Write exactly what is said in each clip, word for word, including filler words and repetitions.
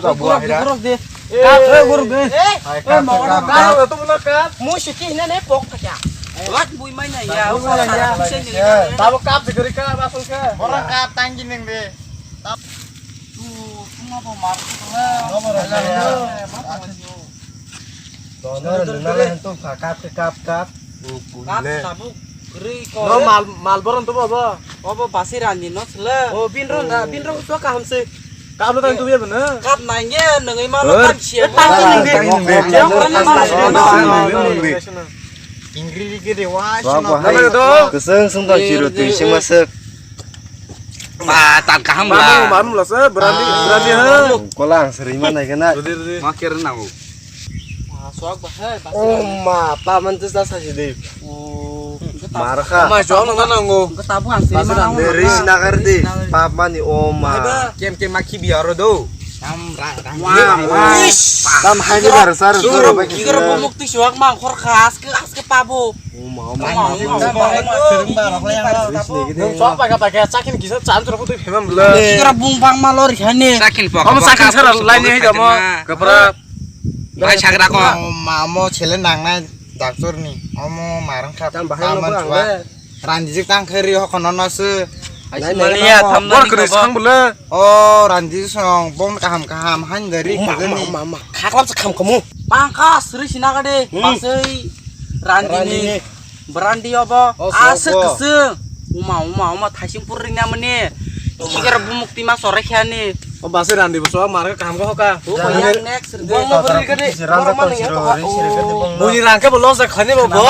Borok, borok de. Kap, eh, borok de. Eh, eh, kap, mogor kap, kap. Kap, tu mula kap. Musi ki hina ne pok kya. Wat bui mai na ya. Bui mai na ya. Tabuk kap de gori kap, asal kap. Borok kap tangki neng de. Tu, tu ma bo mar. Dono nunale hantu pha kap khe kap kap. Kap sabuk rwi ko. No mal, mal boron to bobo. Bobo basi rani no sle. O bin ron da, bin ron to kaham se. Kap no tang tu ya bana. Kap nang ye nang i mal tam sia. Tang ni de. Tang ni de. Ingri ri ke de wa. Keseng sung tang chiru tu sing masuk. Ma, tan kaham ba. Mamu, mamu lasa, berani, berani ha. Kolang seri mana kena? Rudi, rudi. Ma kira nangu. Ma, suak ba, hei, ba. Oh ma, paman tu sa sa si de. Oh, markha. Ma, jom na nangu. Ketabu ang seri mana? Ris nagar de. Pap mani oh ma. Kem kem makhi biaro do. Tam ra ra. Tam hai ni bar sar. Kira bomuk tu suak mang khor khas ke as ke pabo. Uma, uma. Nung chok paika paika, chakin kisa chan chura putui phema bwla. Kira bung bang ma lori khani. Chakin pok. Omo chakin sara laini hai damo. Kapra. Bai sagra ko. Omo, omo chele nangnai doctor ni. Omo marang kha. Tam bahai no bang le. Ranjik tang kheri ho kono no se. Maliya tam. Bor kri sang bwla. O ranjik song bong kaham kaham han dari khagani. Khaklap se kham kamu. Pangkas ri sinagade. Pasai. Randini. Brandi obo. Aswk kwswng. Uma, uma, uma, thaising pur ringna mani. Sikar bumuk tima sorai khani. O basi randi bo soa mar kaham ko hoka. O yang next. Bong mo beri kade. Bong mo beri kade. Buni rang ke bo loss khani bo bo.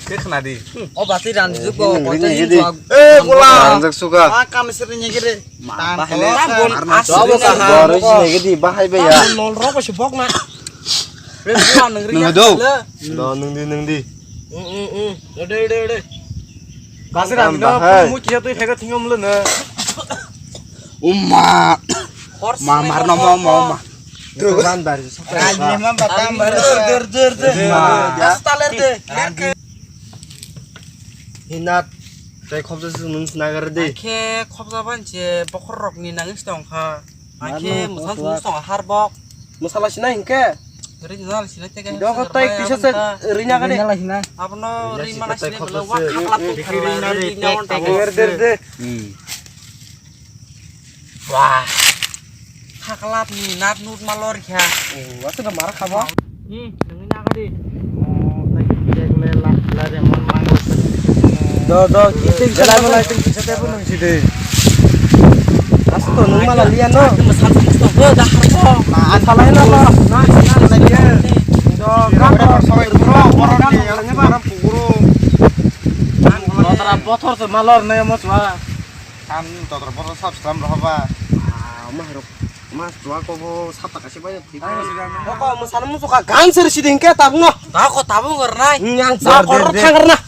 Ke khna di. O basi randi ju bo ko jai. Eh, bola. Ranjak suka. Ah, kam sir ni gede. Ma bahai le. Ar na suka. Boris ni gede bahai be ya. Lol ro ko si bok na. Re bo nang ri. Nung do. Do nung di nung di. Mm, mm, mm. Ode, ode, ode. Kasih dah, bahai. Kamu kia tu hebat tinggal mula na. Uma. Mamar no mo mo ma. Tuhan baru. Rani ma batang baru. Der, der, der. Astaler de. Hinat. Tei khobja se nung sinagar de. Khe khobja ban se bokhor rok ni nang si tong kha. Akhe mwsa mwsa har bok. Mwsala sinai hinkhe. Ri jwnal sinai tege. Doko tai kisa se ri na gade. Abono ri mana sinai bolo wa khakla tu khakla ri na on ta. Der der de. Hmm. Wah. Khakla ni nat nut malor kha. Oh, wasu da mar khabo. Hmm, nang na gade. Oh, tai kisa le la la de mon mango. Do do kiting sala mala ting kisa te pun si de. Asto nung mala liya no. Masan masan ho da har ko. Ma asalai na lo. Na na na ye. Do ka ko soi puro puro ni alam puguru. Tara bothor se malor ne mo swa. Am totor bothor sab salam rohba. Ah, ma hero. Mas tua ko bo sapa kasi ba ya. Ko ko mo sana mo ka gan ser siding ke tabung no. Ta ko tabung gor nai. Yang sa ko thang na.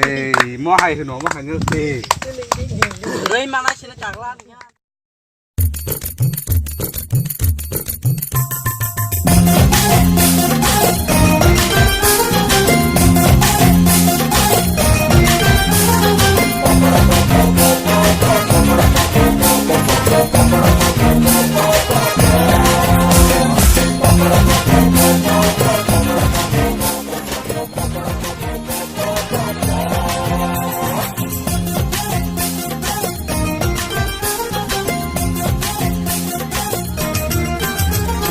Ei, mo hai hwno, mo hai no se. Rei mana sini chakla niya.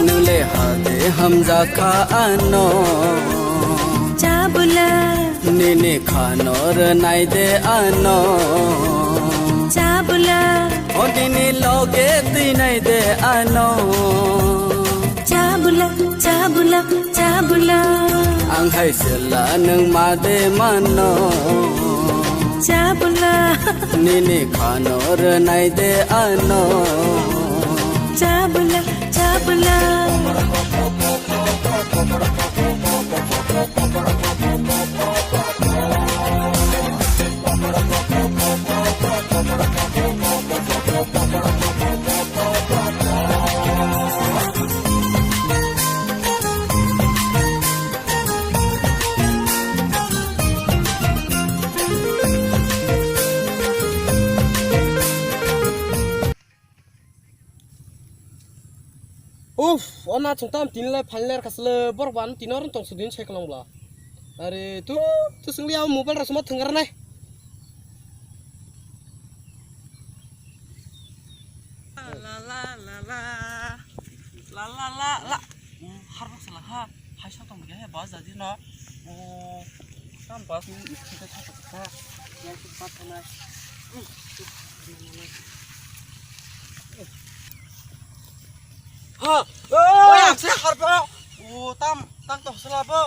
Nule hade hamjakha ano. Chabula. Nini khanor naide ano. Chabula. O nini loge twi naide ano. Chabula, chabula, chabula. Ang hai sela nang made mano. Chabula. Nini khanor naide ano. Chabula, chabula. Uff, o na chwng tam tini lai phalner kasle borok ban tini oro tong sudin sai kolong bla. Are tu tu singli au mobile rok suma thwngkar nai. La la la la. La la la la. Harbo sala ha. Hai sa tong ya ba jadi no. O tam bas ni kita ta ta. Yang tu pat na. Ha. Oi, ang se harbo. O tam tak to sala bo.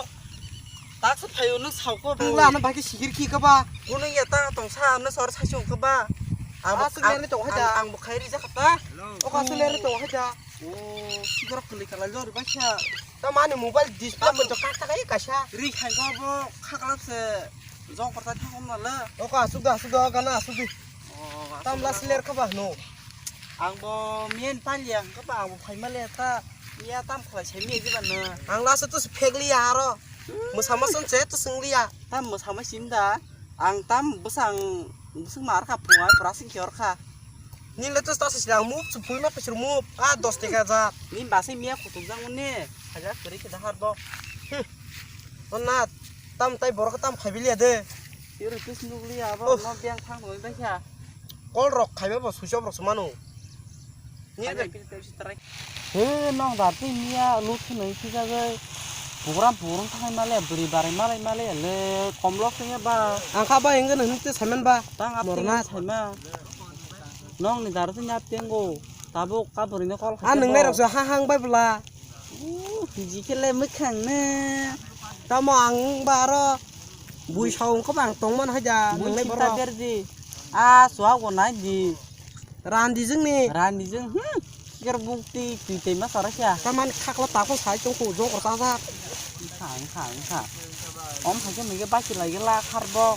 Taksa phaio nwng saoko bo. Nwng la ano bai khe sikir khi kha ba. Kunung ya ta tong sa ano sor sa chong kha ba. Abo aswk lerni tongo hai da. Ang bo khai rijak kha ta. O ka aswk lerni tongo hai da. O, sikor kwlwi kala jor ba sa. Ta mani mobile display mo to kak ta kai kaisa. Ri khai kha bo khaklap se. Jong korta thang om na le. O ka aswk da, aswk da, o gana aswk di. O, tam la siler kha ba no. Ang bo miyan paliya kha ba ang bo phaima le ta. Miya tam khlai sai miya jiba no. Ang la sa to phek liya aro. Mwsama son che to swng liya. Tam mwsama sim da. Ang tam bwsang bwswk mar kha phunga pura sing khe or kha. Nile to ta sisi ang mup su phui ma pisi mup. A dos teka jat. Ni basi miya khutuk jang ne. Haja kuri khe dahar bo. Onna tam tai borok tam phaibiliya de. Yoro tus nukliya abo no biang thang noi bai kha. Kol rok khaiba bo switch off rok se mano. Ni de. He nong dar twi miya lut khwnwi thwijagwi. Program program thangwi male bwrwi barai malai male le komlok thangya ba. Ang kha ba engano hinwi twi saiman ba. Tang apni saima. Nong ni dar twi nyap tengo. Tabuk ka bwrwi no kol kha. A nwngnai rok se ha hang bai bwla. Jikhe le mwkhang ne. Tamo ang ba aro bui sa wng khe ba ang tong man hai da, bui nwngnai sinta borok. Berdi. A suago nai di. Randi jwng ni. Randi jwng, hmm. Ger bukti twi twi ma sara kya. Taman khakla takho sai tong kho jok rok ta jak. Wngkha, wngkha, wngkha. Om hai khe mege baki lai gela khar bo.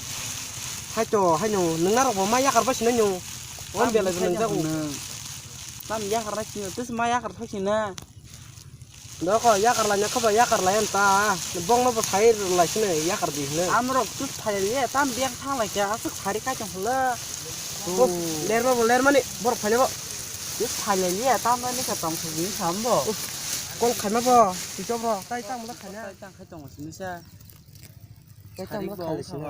Hai to, hai no, nwngnai rok bo ma yakar ba sinai no. Om belai belai jago. Tam yakar na sino, tus ma yakar thak sina. Doko yakar laina khoba yakar layan ta. Bongno bo sai lai sini yakar di hne. Amrok tu sai ye tam biang thang lai kya asuk sari ka chang hla. Lerma bo lermani borok phaile bo. Tu sai lai ye tam ni ka tong su ni sam bo. Kol khaima bo. Tichok ro tai tang mo khaina. Tai tang khai tong sini sa. Kaitam sari bo khailai sini.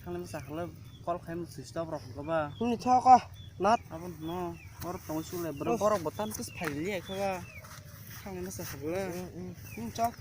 Thangni masa khala kol khai switch off rok kha ba. Hini thok o nat. Abo no or tong sule bro borok bo tam tis phai liya kha ba. Thangni masa khala. Hini thok.